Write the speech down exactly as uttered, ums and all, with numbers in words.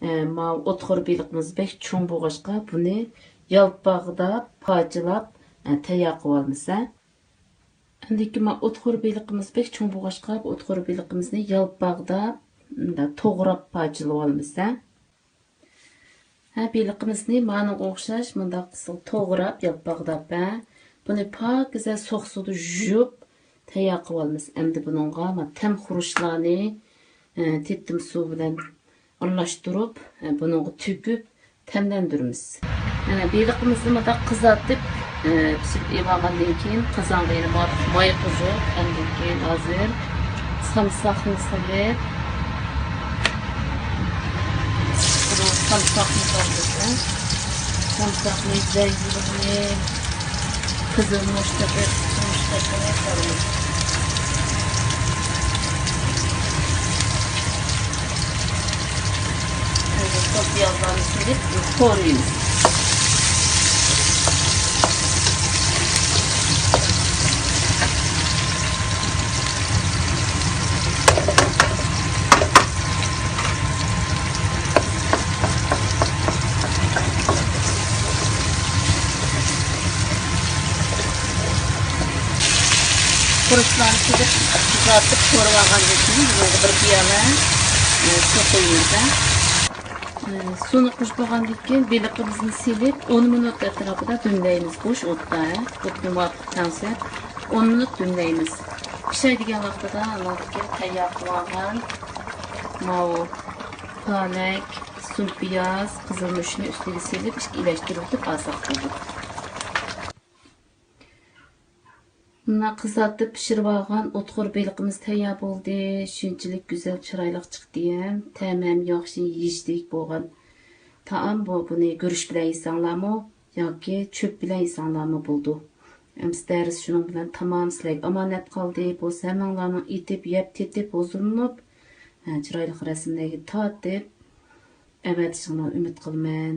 ئە، ماۋۇ ئوتخور بېلىقىمىز بەك چوڭ بولغاچقا، بۇنى يالپاقداپ، پارچىلاپ، ئە، تەييار قىلىۋالىمىز، ھە. ئاندىن كېيىن ماۋۇ ئوتخور بېلىقىمىز بەك چوڭ بولغاچقا، بۇ ئوتخور بېلىقىمىزنى يالپاقداپ، مۇنداق توغراپ پارچىلىۋالىمىز، ھە. ھە، بېلىقىمىزنى مانىڭغا ئوخشاش مۇنداق قىسىل توغراپ، يالپاقداپ، ھە. بۇنى پاكىزە سوق سۇدا يۇيۇپ تەييار قىلىۋالىمىز. ئەمدى بۇنىڭغا ما تەم خۇرۇچلارنى، ئە، تېتىم سۇ بىلەن ئارىلاشتۇرۇپ، ئە، بۇنىڭغا تۆكۈپ تەملەندۈرىمىز. مانا بېلىقىمىزنى مۇنداق قىزارتىپ، ئە، پىشۇرۇپ ئېلىۋالغاندىن كېيىن، قازانغا يەنە مۇۋاپىق ماي قۇيۇپ، ئاندىن كېيىن ھازىر سامساقنى سېلىپ، بۇنىڭ سامساقنى بار بىزدە. سامساقنى، زەنجىۋىلنى، قىزىل مۇشتەكە، مۇشتەكە سالىمىز. ھازىر سوت پىيازلارنى سېلىپ قورۇيمىز. خۇرۇچلارنى سېلىپ، قىزارتىپ، قورۇۋالغاندىن كېيىن، بۇنىڭغا بىر پىيالە، ئە، سۇ قۇيىمىز. ئە، سۇنى قوشۇپ بولغاندىن كېيىن، بېلىقىمىزنى سېلىپ، ئون مىنۇت ئەتراپىدا دۈملەيمىز. بوش ئوتتا، ئە، ئوتنى مۇۋاپىق تەڭشەپ، ئون مىنۇت دۈملەيمىز. پىشاي دېگەن ۋاقتىدا، ئاندىن كېيىن تەييار قىلىۋالغان ماۋۇ پالەك، سۇن پىياز، قىزىلمۇچنى ئۈستىگە سېلىپ، ئىلەشتۈرۈۋېتىپ ئالساق بولىدۇ. مانا قىزارتىپ پىشۇرۇۋالغان ئوتخور بېلىقىمىز تەييار بولدى. شۇنچىلىك گۈزەل، چىرايلىق چىقتى. تەمى ھەم ياخشى، يېيىشلىك بولغان تائام بۇ. بۇنى گۈرۈچ بىلەن يېسەڭلارمۇ ياكى چۆپ بىلەن يېسەڭلارمۇ بولىدۇ. ئەمسە دەرس شۇنىڭ بىلەن تامام. سىلەرگە ئامانەت قالدى. بولسا ھەممىڭلارنىڭ ئېتىپ، يەپ، تېتىپ، ھۇزۇرلىنىپ، ھە، چىرايلىق رەسىملەرگە تارتىپ، ئەۋەتىشىڭلارنى ئۈمىد قىلىمەن.